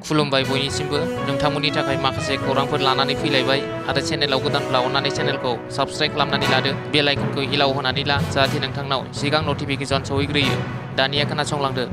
खुलुमबाय बयनिसिमबो नोंथांमोननि थाखाय माखासे खौरांफोर लानानै फैलायबाय आरो चेनेलाव गोदानब्ला अन्नानै चेनेलखौ साबस्क्राइब खालामनानै लादो बेल आइकनखौ हिलाव होनानै ला जाहाथे नोंथांनाव सिगां नटिफिकेसन सौहैग्रोयो दानिया खोनासंलांदो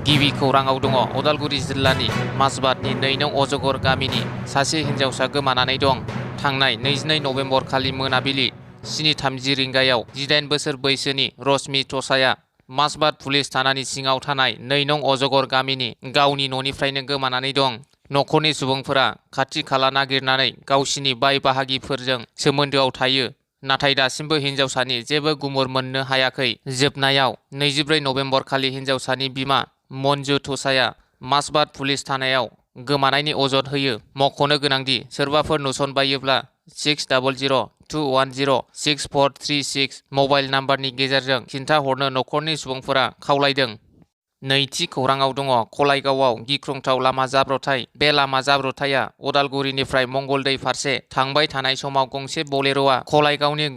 गिबि खौराङाव दङ उदालगुरि जिल्लानि माजबादनि 2 नं अजगर गामिनि सासे हिन्जावसा गोमानानै दं थांनाय 22 नभेम्बर खालि मोनाबिलि 7:30 रिंगायाव 18 बोसोर बैसोनि रश्मि तसाया माजबाद पुलिस थानानि सिङाव थानाय 2 नं अजगर गामिनि गावनि न'निफ्रायनो गोमानानै दं। न'खरनि सुबुंफोरा खाथि खाला नागिरनानै गावसिनि बाय बाहागिफोरजों सोमोन्दोआव थायो नाथाय दासिमबो हिन्जावसानि जेबो गुमुर मोननो हायाखै। जोबनायाव 24 नभेम्बर खालि हिन्जावसानि बिमा मन्जु तसाया माजबाद पुलिस थानायाव गोमानायनि अजद होयो। मख'नो गोनांदि सोरबाफोर नुसनबायोब्ला 6000210646 मबाइल नाम्बारनि गेजेरजों खिन्थाहरनो न'खरनि सुबुंफोरा खावलायदों। नैथि खौराङाव दङ कलायगावआव गिख्रंथाव लामा जाब्रबथाय। बे लामा जाब्रबथाया उदालगुरिनिफ्राय मंगलदै फारसे थांबाय थानाय समाव गंसे बलेर'आ कलायगावनि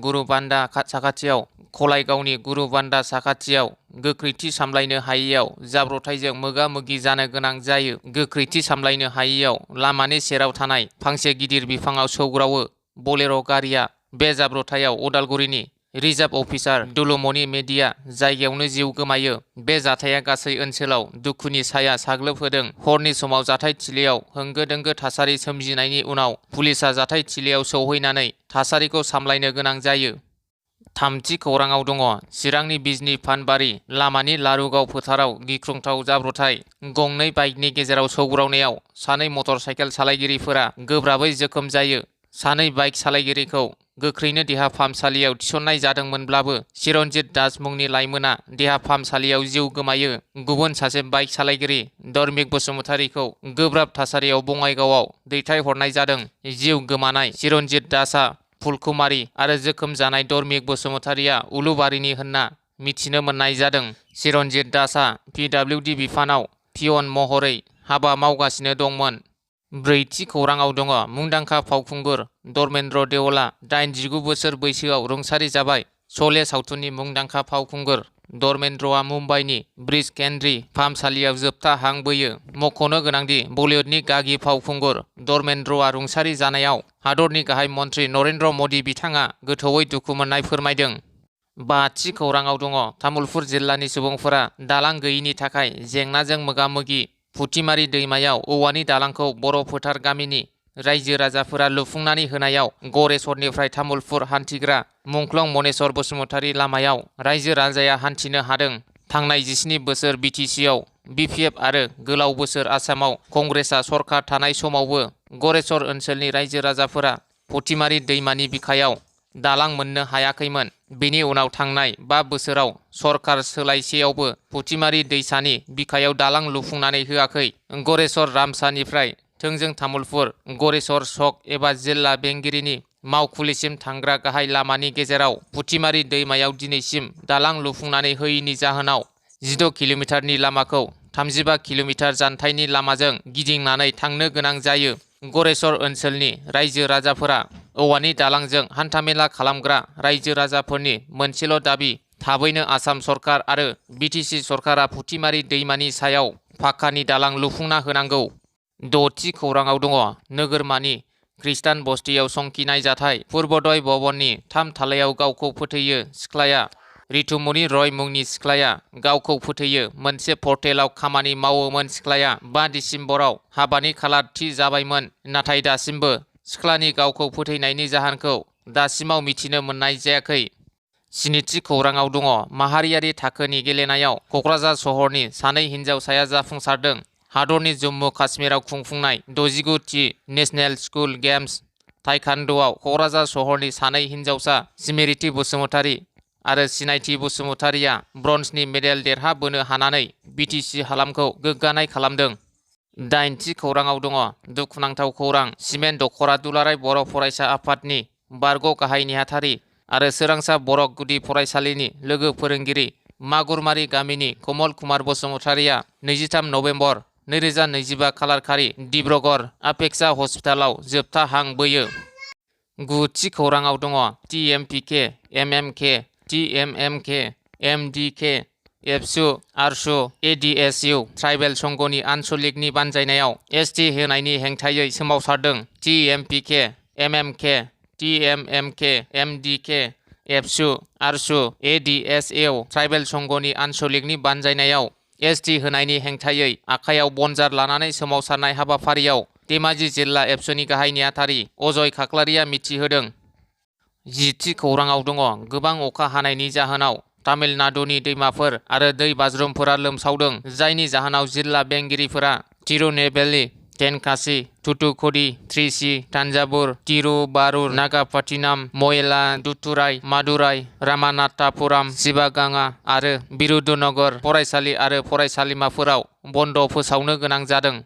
गुरुबान्दा साखाथियाव गोख्रैथि सामलायनो हायैयाव जाब्रबथायजों मोगा मोगि जानो गोनां जायो। गोख्रैथि सामलायनो हायैयाव लामानि सेराव थानाय फांसे गिदिर बिफाङाव सौग्रावो बलेर' गारिया। बे जाब्रबथायाव उदालगुरिनि रिजार्भ अफिसार दुलुमणि मेदिया जायगायावनो जिउ गोमायो। बे जाथाया गासै ओनसोलाव दुखुनि साया साग्लोबहोदों। हरनि समाव जाथायथिलियाव होंगो दोंगो थासारि सोमजिनायनि उनाव पुलिसआ जाथायथिलियाव सौहैनानै थासारिखौ सामलायनो गोनां जायो। थामथि खौराङाव दङ चिरांनि बिजनी फानबारि लामानि लारुगाव फोथाराव गिख्रंथाव जाब्रबथाय। गंनै बाइकनि गेजेराव सौग्रावनायाव सानै मटर साइकेल सालायगिरिफोरा गोब्राबै जोखोम जायो। सानै बाइक सालायगिरिखौ गोख्रैनो देहा फाहामसालियाव थिसननाय जादोंमोनब्लाबो चिरन्जित दास मुंनि लाइमोना देहा फाहामसालियाव जिउ गोमायो। गुबुन सासे बाइक सालायगिरि धर्मिक बसुमतारीखौ गोब्राब थासारियाव बङाइगावआव दैथायहरनाय जादों। जिउ गोमानाय चिरन्जित दासआ फुलकुमारि आरो जोखोम जानाय धर्मिक बसुमतारीया उलुबारिनि होनना मिथिनो मोननाय जादों। चिरन्जित दासआ PWD बिफानाव पियन महरै हाबा मावगासिनो दंमोन। ब्रैथि खौराङाव दङ मुंदांखा फावखुंगुर धर्मेन्द्र देवलआ 89 बोसोर बैसोआव रुंसारि जाबाय। श'ले सावथुननि मुंदांखा फावखुंगुर धर्मेन्द्रआ मुम्बाइनि ब्रिज केन्द्री फाहामसालियाव जोबथा हां बोयो। मख'नो गोनांदि बलिउडनि गागि फावखुंगुर धर्मेन्द्रआ रुंसारि जानायाव हादरनि गाहाय मन्त्रि नरेन्द्र मदि बिथाङा गोथौयै दुखु मोननाय फोरमायदों। बाथि खौराङाव दङ तामुलपुर जिल्लानि सुबुंफोरा दालां गैयिनि थाखाय जेंनाजों मोगा मोगि। फुथिमारि दैमायाव औवानि दालांखौ बर' फोथार गामिनि रायजो राजाफोरा लुफुंनानै होनायाव गरेस्वरनिफ्राय तामुलपुर हान्थिग्रा मुंख्लं मनेस्वर बसुमतारी लामायाव रायजो राजाया हान्थिनो हादों। थांनाय 17 बोसोर BTCआव BPF आरो गोलाव बोसोर आसामाव कंग्रेसआ सरकार थानाय समावबो गरेस्वर ओनसोलनि रायजो राजाफोरा फुथिमारि दैमानि बिखायाव दालां मोननो हायाखैमोन। बेनि उनाव थांनाय 5 बोसोराव सरकार सोलायसेयावबो फुथिमारि दैसानि बिखायाव दालां लुफुंनानै होआखै। गरेस्वर रामसानिफ्राय थोंजों तामुलपुर गरेस्वर चक एबा जिल्ला बेंगिरिनि मावखुलिसिम थांग्रा गाहाय लामानि गेजेराव फुथिमारि दैमायाव दिनैसिम दालां लुफुंनानै होयैनि जाहोनाव 16 किल'मिटारनि लामाखौ 35 किल'मिटार जानथायनि लामाजों गिदिंनानै थांनो गोनां जायो। गरेस्वर ओनसोलनि रायजो राजाफोरा औवानि दालांजों हान्थामेला खालामग्रा रायजो राजाफोरनि मोनसेल' दाबि थाबैनो आसाम सरकार आरो BTC सरकारा फुथिमारि दैमानि सायाव पाक्कानि दालां लुफुंना होनांगौ। द'थि खौराङाव दङ नोगोरमानि खृष्टान बस्तियाव संखिनाय जाथाय। पुर्बोदय भवननि 3 थालायाव गावखौ फोथैयो सिख्लाया। रितुमनि रय मुंनि सिख्लाया गावखौ फोथैयो। मोनसे पर्टेलाव खामानि मावोमोन सिख्लाया। 5 दिसेम्बराव हाबानि खालार थि जाबायमोन नाथाय दासिमबो सिख्लानि गावखौ फोथैनायनि जाहोनखौ दासिमाव मिथिनो मोननाय जायाखै। स्निथि खौराङाव दङ माहारियारि थाखोनि गेलेनायाव क'क्राझार सहरनि सानै हिन्जावसाया जाफुंसारदों। हादरनि जम्मु काश्मीराव खुंफुंनाय 69थि नेशनेल स्कुल गेम्स ताइक्वान्ड'आव क'क्राझार सहरनि सानै हिन्जावसा स्मृति बसुमतारी आरो सिनायथि बसुमतारीया ब्रन्जनि मेडेल देरहाबोनो हानानै BTC हालामखौ गोग्गानाय खालामदों। 8थि खौराङाव दङ दुखुनांथाव खौरां सिमेन्ट दख'रा दुलाराय बर' फरायसा आफादनि बारग' गाहाय नेहाथारि आरो सोरांसा बर' गुदि फरायसालिनि लोगो फोरोंगिरि मागुरमारि गामिनि कमल कुमार बसुमतारीया 23 नभेम्बर 2025 खालारखालि डिब्रुगड़ आपेक्सा हस्पिटालाव जोबथा हां बोयो। 9थि खौराङाव दङ TMPK, MMK, TMMK, MDK, एबसु, आरसु, एडिएसइउ ट्राइबेल संघनि आनसलिकनि बानजायनायाव एसटि होनायनि हेंथायै सोमावसारदों। टिएमपिके, एमएमके, टिएमएमके, एमडिके, एबसु, आरसु, एडिएसइउ ट्राइबेल संघनि आनसलिकनि बानजायनायाव एसटि होनायनि हेंथायै आखायाव बनजार लानानै सोमावसारनाय हाबाफारियाव धेमाजि जिल्ला एबसुनि गाहाय नेहाथारि अजय खाख्लारिया मिथिहोदों। 10थि खौराङाव दङ। गोबां अखा हानायनि जाहोनाव तामिलनाडुनि दैमाफोर आरो दै बाज्रुमफोरा लोमसावदों, जायनि जाहोनाव जिल्ला बेंगिरिफोरा तिरुनेलवेली, तेनकासी, थुथुकुडि, त्रिची, तान्जावुर, तिरुवारूर, नागापट्टिनम, मयिलादुथुराई, मादुराई, रामानाथापुराम, शिवगांगा आरो विरुधुनगर फरायसालि आरो फरायसालिमाफोराव बन्द' फोसावनो गोनां जादों।